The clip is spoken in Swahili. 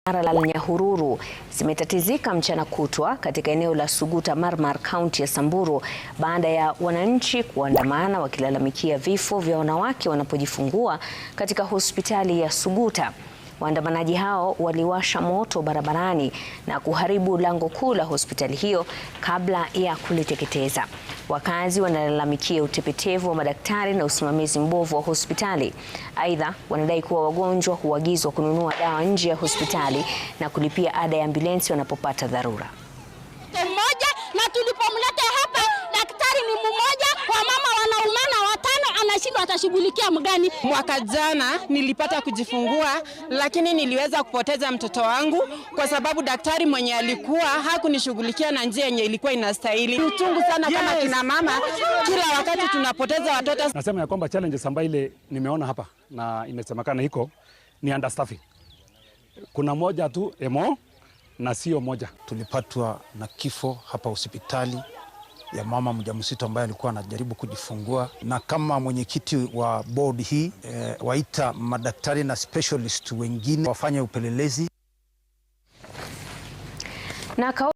La Nyahururu zimetatizika mchana kutwa katika eneo la Suguta Marmar, kaunti ya Samburu baada ya wananchi kuandamana wakilalamikia vifo vya wanawake wanapojifungua katika hospitali ya Suguta. Waandamanaji hao waliwasha moto barabarani na kuharibu lango kuu la hospitali hiyo kabla ya kuliteketeza. Wakazi wanalalamikia utepetevu wa madaktari na usimamizi mbovu wa hospitali. Aidha, wanadai kuwa wagonjwa huagizwa kununua dawa nje ya hospitali na kulipia ada ya ambulensi wanapopata dharura. Mmoja na tulipomleta hapa daktari ni mmoja, wamama wanaumana watano, anashindwa atashughulikia mgani? Mwaka jana nilipata kujifungua, lakini niliweza kupoteza mtoto wangu kwa sababu daktari mwenye alikuwa hakunishughulikia na njia yenye ilikuwa inastahili. Uchungu sana kama kina mama, kila wakati tunapoteza watoto. Nasema ya kwamba challenges ambayo ile nimeona hapa na imesemekana iko ni understaffing. Kuna moja tu emo na sio moja. Tulipatwa na kifo hapa hospitali ya mama mjamzito ambaye alikuwa anajaribu kujifungua, na kama mwenyekiti wa board hii waita madaktari na specialist wengine wafanye upelelezi Na